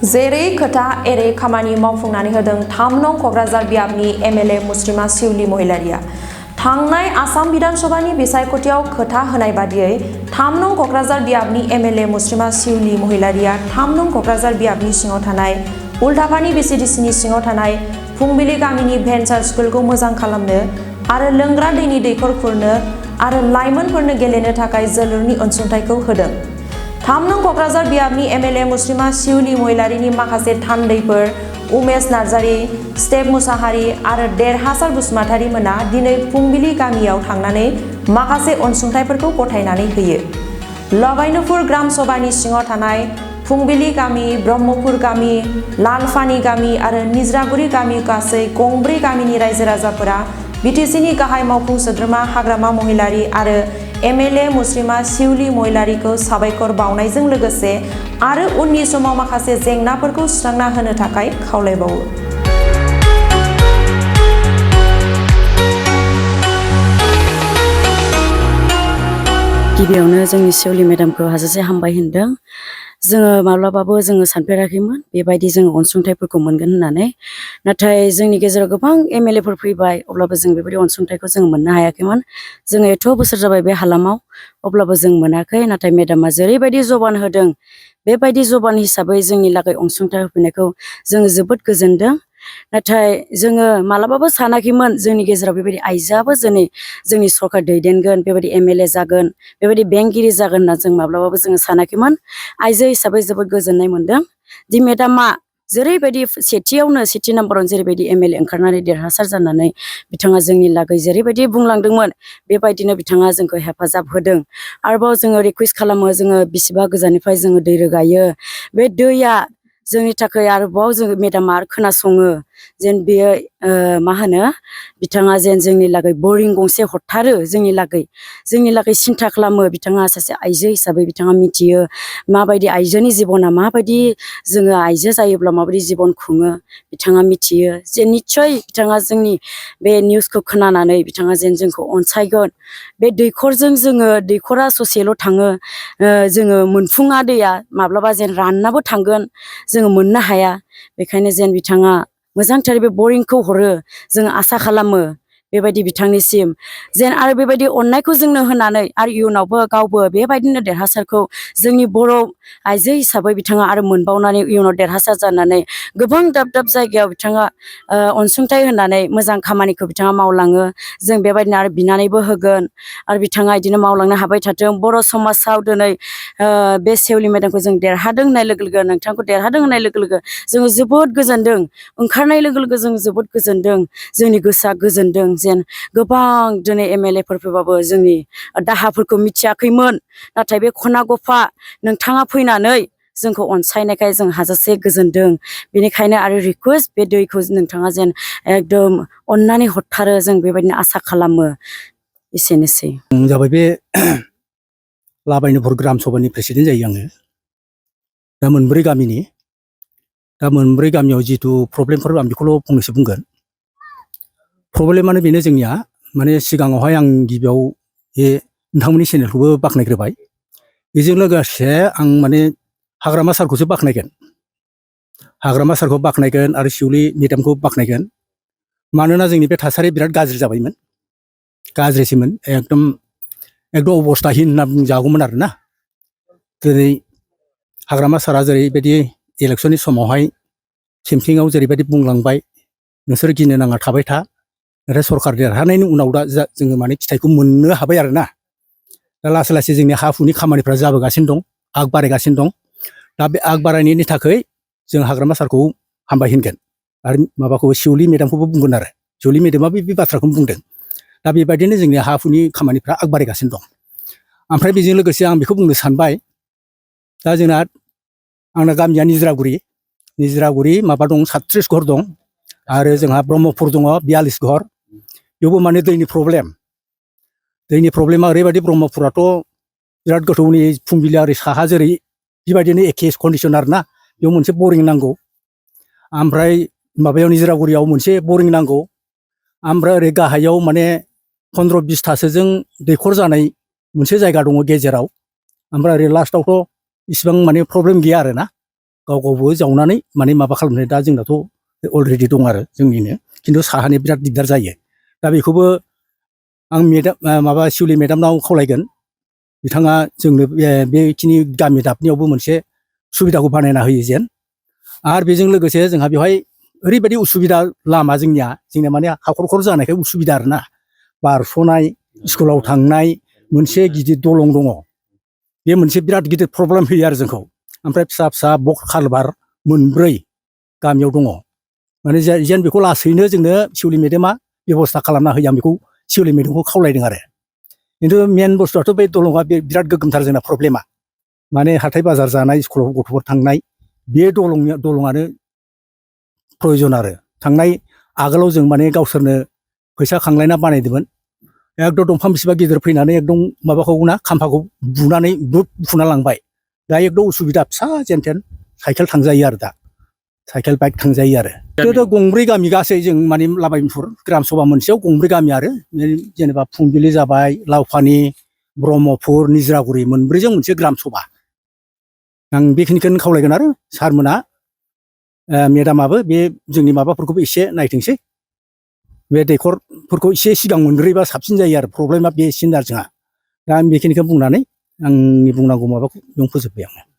जेरै खोथा एरै खामानि मावफुंनानै होदों 3 नं क'क्राझार बियाबनि एमएलए मुस्रिमा शिवली महिलारिया थांनाय आसाम बिधानसभानि बिसायख'थियाव खोथा होनाय बादियै 3 नं क'क्राझार बियाबनि एमएलए मुस्रिमा शिवली महिलारिया 3 नं क'क्राझार बियाबनि सिङाव थानाय उल्टापानि बिसिडिसिनि सिङाव थानाय फुंबिलि गामिनि भेन्सार स्कुलखौ मोजां खालामनो आरो लोंग्रा दैनि दैखर खुरनो आरो लाइमोनफोरनो गेलेनो थाखाय जोलुरनि अनसुंथाइखौ होदों। 3 नं क'क्राझार बियाबनि एमएलए मुस्रिमा शिवली महिलारिनि माखासे थान्दैफोर उमेश नार्जारी, स्टेप मुसाहारी आरो देरहासार बसुमतारी मोना दिनै फुंबिलि गामियाव थांनानै माखासे अनसुंथाइफोरखौ गथायनानै होयो। लगायनुपुर ग्राम सभानि सिङाव थानाय फुंबिलि गामि, ब्रह्मपुर गामि, लालफानि गामि आरो निज्रागुरि गामि गासै गंब्रै गामिनि रायजो राजाफोरा बिटिसिनि गाहाय मावफुं सोद्रोमा हाग्रामा महिलारी आरो एमएलए मुस्रिमा शिवली महिलारीखौ साबायखर बावनायजों लोगोसे आरो उननि समाव माखासे जेंनाफोरखौ सुस्रांना होनो थाखाय खावलायबावो। गिबियावनो जोंनि शिवली मेडामखौ हाजासे हामबाय होनदों। जोङो माब्लाबाबो जोङो सानफेराखैमोन बेबायदि जोङो अनसुंथाइफोरखौ मोनगोन होननानै। नाथाय जोंनि गेजेराव गोबां एमएलएफोर फैबाय अब्लाबो जों बेबायदि अनसुंथाइखौ जों मोननो हायाखैमोन। जोङो एथ' बोसोर जाबाय बे हालामाव अब्लाबो जों मोनाखै। नाथाय मेडामा जेरैबायदि जबान होदों बेबायदि जबान हिसाबै जोंनि लागै अनसुंथाइ होफैनायखौ जोङो जोबोद गोजोनदों। नाथाय जोङो मालाबाबो सानाखैमोन जोंनि गेजेराव बेबायदि आइजोआबो जोंनि सरकार दैदेनगोन, बेबायदि एमएलए जागोन, बेबायदि बेंगिरि जागोन होनना जों माब्लाबाबो जोङो सानाखैमोन। आइजो हिसाबै जोबोद गोजोननाय मोनदों दि मेडामा जेरैबायदि सेथि नाम्बारावनो जेरैबायदि एमएलए ओंखारनानै देरहासार जानानै बिथाङा जोंनि लागै जेरैबायदि बुंलांदोंमोन बेबायदिनो बिथाङा जोंखौ हेफाजाब होदों। आरोबाव जोङो रिकुवेस्ट खालामो, जोङो बिसिबा गोजाननिफ्राय जोङो दै रोगायो, बे दैया जोंनि थाखाय आरोबाव जोङो मेडामा आरो खोनासङो जेन बेयो मा होनो बिथाङा जेन जोंनि लागै बरिं गंसे हरथारो, जोंनि लागै सिन्था खालामो। बिथाङा सासे आइजो हिसाबै बिथाङा मिथियो माबायदि आइजोनि जिबना माबायदि, जोङो आइजो जायोब्ला माबायदि जिबन खुङो बिथाङा मिथियो। जे निस्सय बिथाङा जोंनि बे निउसखौ खोनानानै बिथाङा जेन जोंखौ अनसायगोन। बे दैखरा ससेल' थाङो, जोङो मोनफुङा, दैया माब्लाबा जेन राननाबो थांगोन, जोङो मोननो हाया। बेखायनो जेन बिथाङा मोजांथार बे बरिंखौ हरो जोङो आसा खालामो बेबायदि बिथांनिसिम जेन आरो बेबायदि अननायखौ जोंनो होनानै आरो इयुनावबो गावबो बेबायदिनो देरहासारखौ जोंनि बर' आइजो हिसाबै बिथाङा आरो मोनबावनानै इयुनाव देरहासार जानानै गोबां दाब दाब जायगायाव बिथाङा अनसुंथाइ होनानै मोजां खामानिखौ बिथाङा मावलाङो। जों बेबायदिनो आरो बिनानैबो होगोन आरो बिथाङा बिदिनो मावलांनो हाबाय थाथों। बर' समाजाव दिनै बे शिवली मेडामखौ जों देरहादों होननाय लोगो लोगो, नोंथांखौ देरहादों होननाय लोगो लोगो जोङो जोबोद गोजोनदों। ओंखारनाय लोगो लोगो जों जोबोद गोजोनदों, जोंनि गोसोआ गोजोनदों। जेन गोबां दिनै एमएलएफोर फैबाबो जोंनि दाहाफोरखौ मिथियाखैमोन, नाथाय बे खना गफा नोंथाङा फैनानै जोंखौ अनसायनायखाय जों हाजासे गोजोनदों। बेनिखायनो आरो रिकुवेस्ट, बे दैखौ नोंथाङा जेन एकदम अननानै हरथारो, जों बेबायदिनो आसा खालामो। एसेनोसै जाबाय बे लाबायनुपुर ग्राम सभानि प्रेसिडेन्ट जायो आङो। दा मोनब्रै गामियाव जिथु प्रब्लेमफोर आं बेखौल' फंनैसो बुंगोन। प्रब्लेमानो बेनो जोंनिया, माने सिगाङावहाय आं गिबियाव बे नोंथांमोननि चेनेलखौबो बाख्नायग्रोबाय। बेजों लोगोसे आं माने हाग्रामा सारखौसो बाख्नायगोन। हाग्रामा सारखौ बाख्नायगोन आरो शिवली मेडामखौ बाख्नायगोन। मानोना जोंनि बे थासारिया बिराद गाज्रि जाबायमोन, गाज्रिसैमोन, एकदम अबस्थाहीन होनना बुंजागौमोन आरोना। दिनै हाग्रामा सारा जेरैबायदि इलेक्सननि समावहाय केम्पिंआव जेरैबायदि बुंलांबाय, नोंसोर गिनो नाङा थाबाय था, नाथाय सरकार देरहानायनि उनाव दा जोङो माने फिथाइखौ मोननो हाबाय आरोना। दा लासै लासै जोंनि हा हुनि खामानिफ्रा जाबोगासिनो दं, आग बारायगासिनो दं। दा बे आग बारायनायनि थाखाय जों हाग्रामा सारखौ हामबाय होनगोन आरो माबाखौ शिवली मेडामखौबो बुंगोन आरो। शिवली मेडामाबो बे बाथ्राखौनो बुंदों। दा बेबायदिनो जोंनि हा हुनि खामानिफ्रा आग बारायगासिनो दं। ओमफ्राय बेजों लोगोसे आं बेखौ बुंनो सानबाय, दा आंना गामिया निज्रागुरि माबा दं, 37 घर दं आरो जोंहा ब्रह्मपुर दङ 42 घर। बेयावबो माने दैनि प्रब्लेमा ओरैबायदि, ब्रह्मपुराथ' बिराद गोथौनि, फुंबिलिया ओरै साहा जेरै बेबायदिनो एखे कन्डिसन आरोना। बेयाव मोनसे बरिं नांगौ। ओमफ्राय माबायाव निज्रागुरियाव मोनसे बरिं नांगौ। ओमफ्राय ओरै गाहायाव माने 15-20थासोजों दैखर जानाय मोनसे जायगा दङ गेजेराव। ओमफ्राय ओरै लास्टावथ' इसिबां माने प्रब्लेम गैया आरोना, गाव गावबो जावनानै माने माबा खालामनाय दा जोंनाथ' अलरेडि दं आरो जोंनिनो खिन्थु साहानि बिराद दिगदार जायो दा बेखौबो आं माबा सिउलि मेदामनाव खावलायगोन बिथाङा जोंनो बेखिनि गामि दाबनियावबो मोनसे सुबिदाखौ बानायना होयो जेन आरो बेजों लोगोसे जोंहा बेवहाय ओरैबायदि उसुबिदा लामा जोंनिया माने हाखर खर जानायखाय उसुबिदा आरोना बारस'नाय स्कुलाव थांनाय मोनसे गिदिर दलं दङ बे मोनसे बिराद गिदिर प्रब्लेम होयो आरो जोंखौ ओमफ्राय फिसा फिसा बक खालबार मोनब्रै गामियाव दङ माने जेन बेखौ लासैनो जोंनो सिउलि मेदामा बेब'स्था खालामना होयो आं बेखौ सिउलि मेदामखौ खावलायदों आरो खिन्थु मेन बुस्थुआथ' बे दलङा बे बिराद गोगोमथार जोंना प्रब्लेमा माने हाथाय बाजार जानाय स्कुलाव गथ'फोर थांनाय बे दलङानो प्रयजन आरो थांनाय आगोलाव जों माने गावसोरनो फैसा खांलायना बानायदोंमोन एकदम दंफां बेसेबा गिदिर फैनानै एकदम माबाखौ ना खाम्फाखौ बुनानै बुना लांबाय दा एकदम उसुबिदा फिसा जेनथेन साइकेल थांजायो आरो दा साइकेल बाइक थांजायो आरो गोदो गंब्रै गामि गासै जों माने लाबायमपुर ग्राम सभा मोनसेयाव गंब्रै गामि आरो जेनेबा फुंबिलि जाबाय लावफानि ब्रह्मपुर निज्रागुरि मोनब्रैजों मोनसे ग्राम सभा आं बेखिनिखौनो खावलायगोन आरो सारमोना मेदामाबो बे जोंनि माबाफोरखौबो एसे नायथोंसै बे दैखरफोरखौ एसे सिगां मोनग्रोयोबा साबसिन जायो आरो प्रब्लेमा बेसिन आरो जोंहा दा आं बेखिनिखौ बुंनानै आंनि बुंनांगौ माबाखौ बेयावनो फोजोबबाय आङो